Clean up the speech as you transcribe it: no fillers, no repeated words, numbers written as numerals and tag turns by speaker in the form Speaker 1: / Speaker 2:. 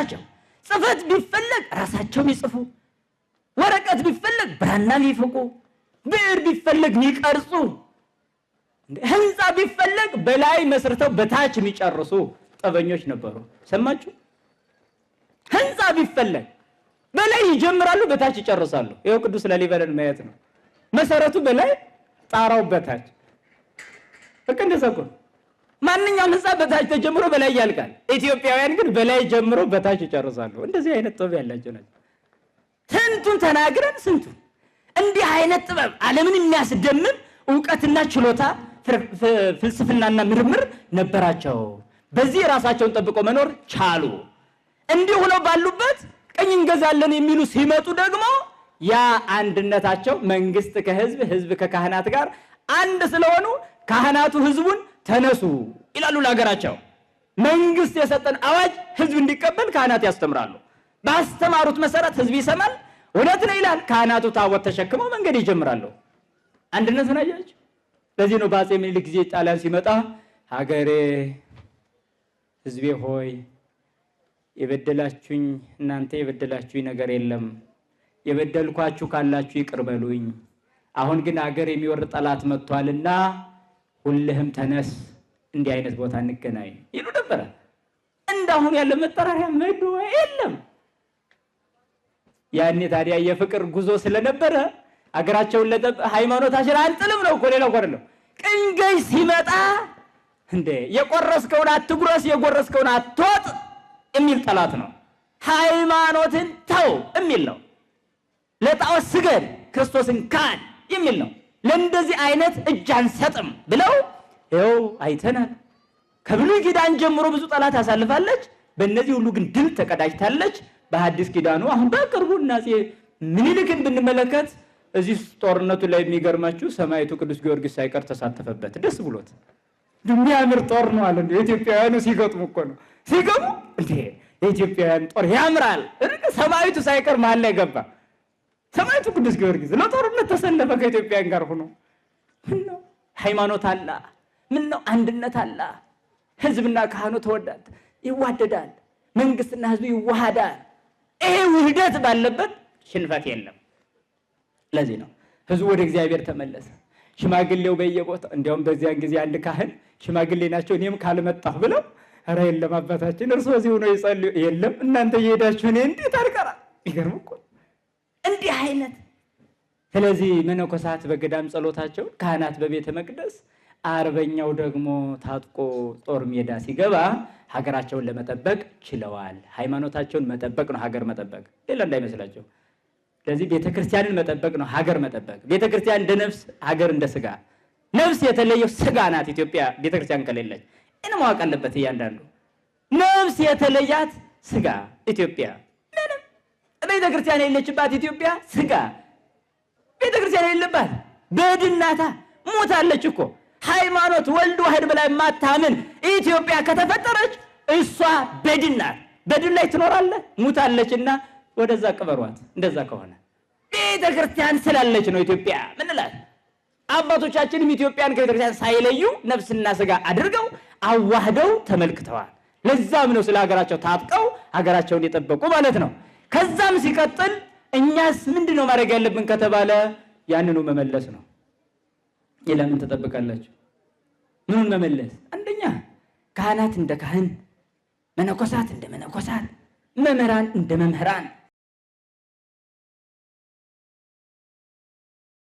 Speaker 1: ነበራቸው። ጽሕፈት ቢፈለግ ራሳቸው የሚጽፉ፣ ወረቀት ቢፈለግ ብራና የሚፍቁ፣ ብዕር ቢፈለግ የሚቀርጹ፣ ህንፃ ቢፈለግ በላይ መስርተው በታች የሚጨርሱ ጥበበኞች ነበሩ። ሰማችሁ? ህንፃ ቢፈለግ በላይ ይጀምራሉ፣ በታች ይጨርሳሉ። ይኸው ቅዱስ ላሊበላን ማየት ነው። መሰረቱ በላይ ጣራው በታች። በቃ እንደዛ እኮ ነው። ማንኛውም ህንፃ በታች ተጀምሮ በላይ ያልቃል። ኢትዮጵያውያን ግን በላይ ጀምሮ በታች ይጨርሳሉ። እንደዚህ አይነት ጥበብ ያላቸው ናቸው። ስንቱን ተናግረን ስንቱን እንዲህ አይነት ጥበብ ዓለምን የሚያስደምም እውቀትና ችሎታ ፍልስፍናና ምርምር ነበራቸው። በዚህ ራሳቸውን ጠብቀው መኖር ቻሉ። እንዲህ ሆነው ባሉበት ቅኝ እንገዛለን የሚሉ ሲመጡ ደግሞ ያ አንድነታቸው መንግስት ከህዝብ፣ ህዝብ ከካህናት ጋር አንድ ስለሆኑ ካህናቱ ህዝቡን ተነሱ ይላሉ ለሀገራቸው። መንግስት የሰጠን አዋጅ ህዝብ እንዲቀበል ካህናት ያስተምራሉ። ባስተማሩት መሰረት ህዝብ ይሰማል፣ እውነት ነው ይላል። ካህናቱ ታቦት ተሸክመው መንገድ ይጀምራሉ። አንድነቱን አያችሁ? ለዚህ ነው በአፄ ምኒልክ ጊዜ ጣሊያን ሲመጣ ሀገሬ ህዝቤ ሆይ የበደላችሁኝ እናንተ የበደላችሁኝ ነገር የለም፣ የበደልኳችሁ ካላችሁ ይቅር በሉኝ። አሁን ግን አገር የሚወር ጠላት መጥቷልና ሁልህም ተነስ፣ እንዲህ አይነት ቦታ እንገናኝ ይሉ ነበረ። እንዳሁን ያለ መጠራሪያ መዶ የለም። ያኔ ታዲያ የፍቅር ጉዞ ስለነበረ አገራቸውን ሃይማኖታችን አንጥልም ነው እኮ ሌላው እኮ አይደለም። ቅኝ ገዥ ሲመጣ እንዴ የቆረስከውን አትጉረስ፣ የጎረስከውን አትወጥ የሚል ጠላት ነው። ሃይማኖትን ተው የሚል ነው። ለጣዖት ስገድ፣ ክርስቶስን ካድ የሚል ነው። ለእንደዚህ አይነት እጅ አንሰጥም ብለው ይኸው አይተናል። ከብሉይ ኪዳን ጀምሮ ብዙ ጠላት አሳልፋለች። በእነዚህ ሁሉ ግን ድል ተቀዳጅታለች። በሐዲስ ኪዳኑ አሁን በቅርቡ እና አፄ ምኒልክን ብንመለከት እዚህ ጦርነቱ ላይ የሚገርማችሁ ሰማዕቱ ቅዱስ ጊዮርጊስ ሳይቀር ተሳተፈበት። ደስ ብሎት የሚያምር ጦር ነው አለ። እንደ ኢትዮጵያውያኑ ሲገጥሙ እኮ ነው ሲገቡ፣ እንዴ የኢትዮጵያውያን ጦር ያምራል። ሰማዕቱ ሳይቀር መሀል ላይ ገባ። ሰማዕቱ ቅዱስ ጊዮርጊስ ለጦርነት ተሰለፈ ከኢትዮጵያውያን ጋር ሆኖ። ምነው ሃይማኖት አላ፣ ምነው አንድነት አላ። ህዝብና ካህኑ ተወዳድ ይዋደዳል፣ መንግስትና ህዝቡ ይዋሃዳል። ይሄ ውህደት ባለበት ሽንፈት የለም። ለዚህ ነው ህዝቡ ወደ እግዚአብሔር ተመለሰ። ሽማግሌው በየቦታው እንዲያውም በዚያን ጊዜ አንድ ካህን ሽማግሌ ናቸው እኔም ካልመጣሁ ብለው፣ ኧረ የለም አባታችን እርስዎ እዚሁ ነው ይጸልዩ፣ የለም እናንተ እየሄዳችሁ እኔ እንዴት አልቀራ። ይገርም እኮ እንዲህ አይነት። ስለዚህ መነኮሳት በገዳም ጸሎታቸውን፣ ካህናት በቤተ መቅደስ፣ አርበኛው ደግሞ ታጥቆ ጦር ሜዳ ሲገባ ሀገራቸውን ለመጠበቅ ችለዋል። ሃይማኖታቸውን መጠበቅ ነው ሀገር መጠበቅ፣ ሌላ እንዳይመስላቸው። ስለዚህ ቤተ ክርስቲያንን መጠበቅ ነው ሀገር መጠበቅ። ቤተ ክርስቲያን እንደ ነፍስ፣ ሀገር እንደ ስጋ። ነፍስ የተለየው ስጋ ናት ኢትዮጵያ ቤተ ክርስቲያን ከሌለች። ይህን ማወቅ አለበት እያንዳንዱ። ነፍስ የተለያት ስጋ ኢትዮጵያ ምንም ቤተ ክርስቲያን የሌለችባት ኢትዮጵያ ስጋ ቤተ ክርስቲያን የሌለባት በድናታ ሞታለች እኮ። ሃይማኖት ወልድ ዋህድ ብላ የማታምን ኢትዮጵያ ከተፈጠረች እሷ በድን ናት። በድን ላይ ትኖራለህ፣ ሙታለችና ወደዛ ቅበሯት። እንደዛ ከሆነ ቤተ ክርስቲያን ስላለች ነው ኢትዮጵያ ምንላት። አባቶቻችንም ኢትዮጵያን ከቤተ ክርስቲያን ሳይለዩ ነፍስና ስጋ አድርገው አዋህደው ተመልክተዋል። ለዛም ነው ስለ ሀገራቸው ታጥቀው ሀገራቸውን የጠበቁ ማለት ነው። ከዛም ሲቀጥል እኛስ ምንድን ነው ማድረግ ያለብን ከተባለ ያንኑ መመለስ ነው። ለምን ትጠብቃላችሁ? ምኑን መመለስ? አንደኛ ካህናት እንደ ካህን፣ መነኮሳት እንደ መነኮሳት፣ መምህራን እንደ መምህራን